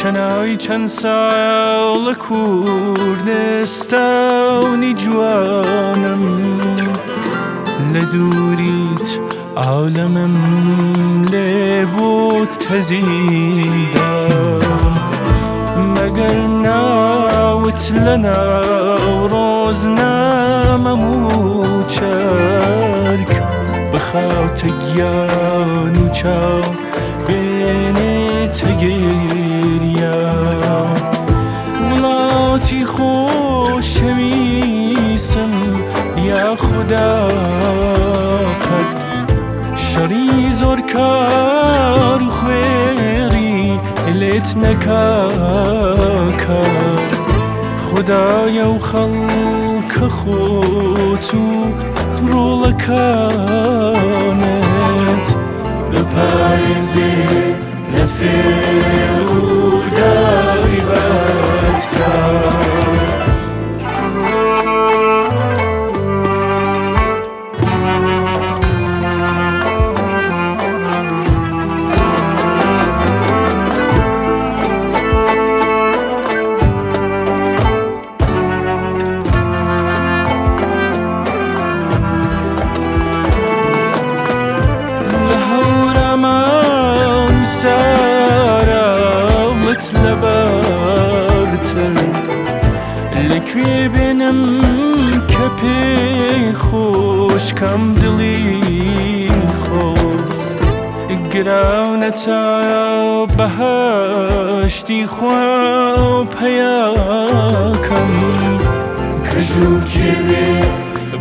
چەنای چەند ساڵ لە کوردستانی جوانم، لە دووریت عالەمم لێ بۆت تەزیدا. مەگەر ناوت لە ناو ڕۆزنامەم و چەرک بخاتە گیان و چاو بێنێتە گریا. وڵاتی خۆشەویستم یا خودا، قەت شەڕی زۆر کار و خوێڕی لێت نەکا کار. خدایە و خەڵکە خۆت و ڕۆڵەکانت بپارێزێ لە فێڵ و داوی بەدکار. لە هەورامان ساراوت لەبەرتر لەکوێ بێنم کە پێی خۆشکەم دڵی خۆ؟ گراونەتە بەهەشتی خوا پەیاکەم، کەژ و کێوێ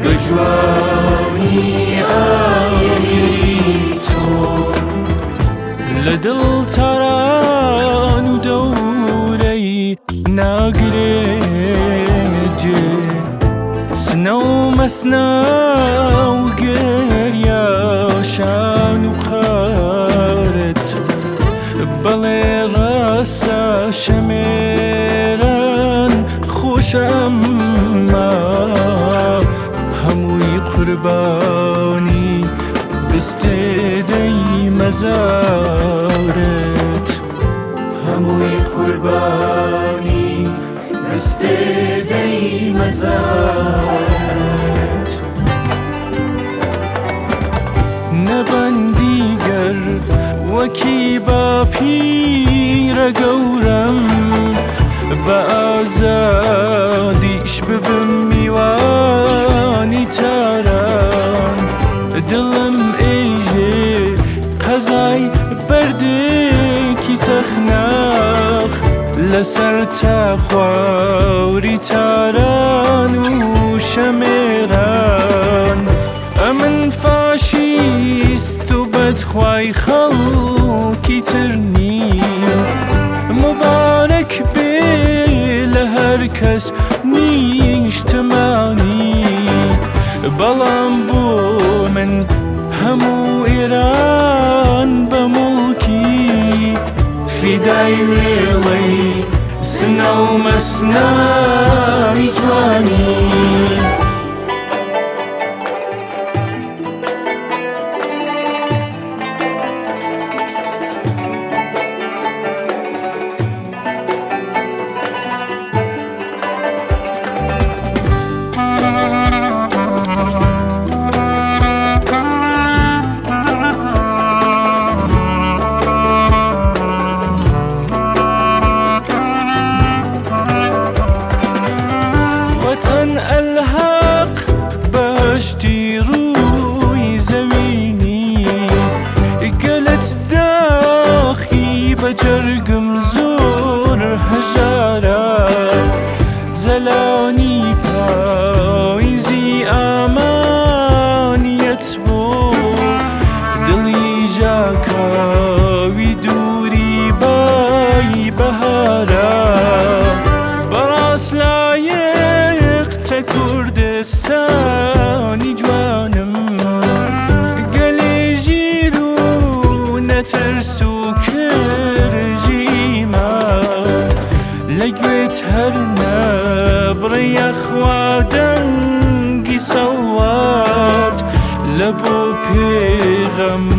بە جوانی ئاوێنەی تۆ لە دڵ تاران و دەورەی ناگرێ جێ. سنە و مەسنا و گریا شان و قارت، بەڵێ ڕاستە شەمێران خۆشەمما هەمووی قوربانی بستێدەی مەزارت، هەمووی قوربانی بستێدەی مەزارت. نەبەندیگەر وەکی باپیرە گەورەم، بە ئازادیش ببم میوانی تاران. دڵم ئێژێ قەزای بەردێکی سەخناخ لەسەر تاخواوری تاران و شەمێران. ئەمن فاشیست و بەدخوای خەڵکی تر نیم، مبارەک بێ لە هەر کەس نیشتمانی، بەڵام بۆ من هەموو ئێران بە مڵکی فیدای وێڵەی سنە و مەسناوی جوانی. وەتەن ئەلهەق بەهەشتی ڕووی زەوینی، گەلت داخی بە جەرگم زۆر هەژارە. زەلانی پاییزی ئامانیەت بۆ دڵی ژاکاوی دووری ترس و کرژی ئیمان لە گوێت هەر نەبڕێ یاخوا دەنگی سەڵوات لە بۆ پێغەمبەر.